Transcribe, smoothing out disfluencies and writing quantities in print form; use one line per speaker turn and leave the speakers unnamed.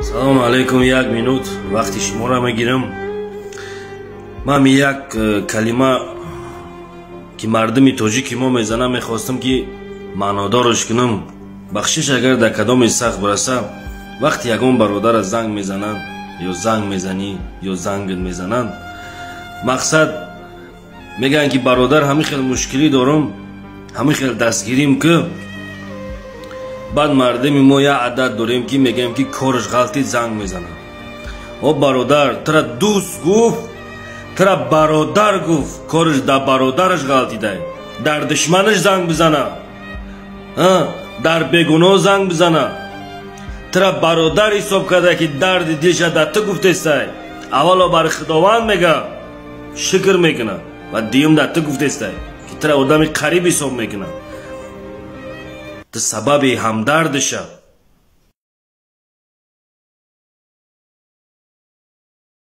Салому алайкум, як минут вақти шуморо мегирам. Ман як калима, ки мардуми тоҷики мо мезанам, мехостам, ки маънодорш кунам. Бахшиш, агар дар кадоме сахт бираса. Вақти ягон бародара занг мезананд, ё занг мезанӣ, ё зангат мезананд, мақсад мегӯянд, ки бародар, ҳамин хел мушкилӣ дорам, ҳамин хел дастгирим ки. Баъд мардуми мо як адад дорем, ки мегӯем, ки кораш ғалтид, занг мезанад. О бародар, тура дӯст гуфт, тура бародар гуфт, кораш дар бародараш ғалтидай, дар душманаш занг бизана, дар бегуноҳ занг бизана. Тура бародар ҳисоб карда, ки дарди дилша дар ту гуфтестай, аввало бари Худованд мега, шукр мекунад, ва дуюм дар ту гуфтестай, ки тура одами қариб ҳисоб мекунад. Ту сабаби ҳамдардиша.